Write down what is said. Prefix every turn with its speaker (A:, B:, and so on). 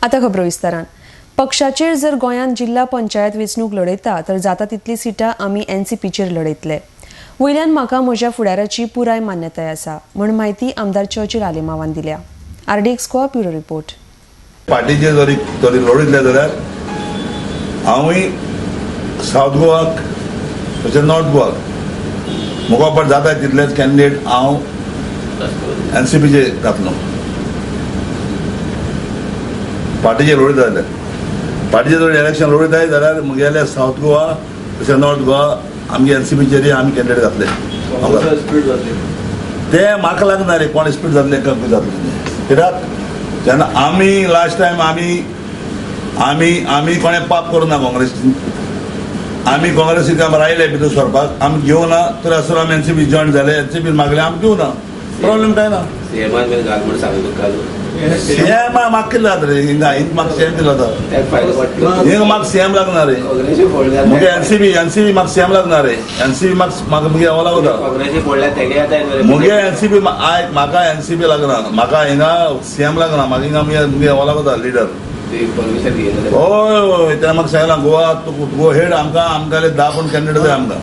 A: आतां खबरो विस्तारान. पक्षाचेर जर गोंयांत जिल्हा पंचायत वेंचणूक लढयता तर जाता तितली सिटां आमी एनसीपीचेर लढयतले. वयल्यान म्हाका म्हज्या फुडाराची पुराय मान्यताय आसा म्हण म्हायती आमदार चर्चिल आलेमावान दिल्या. RDX Goa, bureau report.
B: पार्टीचे जरी जरी लढयतले जाल्यार हांवूय सावथ गोवाक तशें नॉर्थ गोवाक म्हका पण जाता तितलेच कॅन्डिडेट हांव एनसीपीचे घातलो. पार्टीचे लढयता जाल्यार, पार्टीचे जर इलेक्शन लढयताय जाल्यार म्हगेले सावथ गोवा तशें नॉर्थ गोवा आमगे एनसीपीचेर आमी कॅन्डिडेट घातले.
C: स्पीड जातली.
B: ते म्हाका लागना रे, कोण स्पीड जातले, कमी जातले. कित्याक जेन्ना आमी लास्ट टायम आमी आमी आमी कोणें पाप करूं ना काँग्रेसीन. आमी काँग्रेसीक आमी रायले भितर सरपाक आमी घेवना, तर आसतना आमी एनसीपी जॉयन जाले. एनसीपी मागले, आमी घेवना. प्रॉब्लेम काय ना.
D: सीएमान बीन घाल म्हूण सांगलो तुका.
B: सीएम म्हाका कितें जाता रे? हिंगा हिंग म्हाका सीएम कितें जाता?
D: तेका फायदो पडलो.
B: हिंगा म्हाका सीएम लागना रे.
D: काँग्रेसी फोड.
B: मुगे एनसीबी, एनसीबी म्हाका सीएम लागना रे. एनसीबी म्हाका म्हाका मुगे येवो लागता.
D: काँग्रेसी फोडल्या तेगे आतां.
B: मुगे एनसीबी आयक, म्हाका एनसीबी लागना, म्हाका हिंगा सीएम लागना. म्हाका हिंगा मुगे मुगे येवो लागता लिडर.
D: परमिशन घेयलें.
B: हय हय, तेणें म्हाका सांगलां, गोवा तूं गो हेड. आमकां आमकां 10 कोण कॅन्डिडेट जाय आमकां.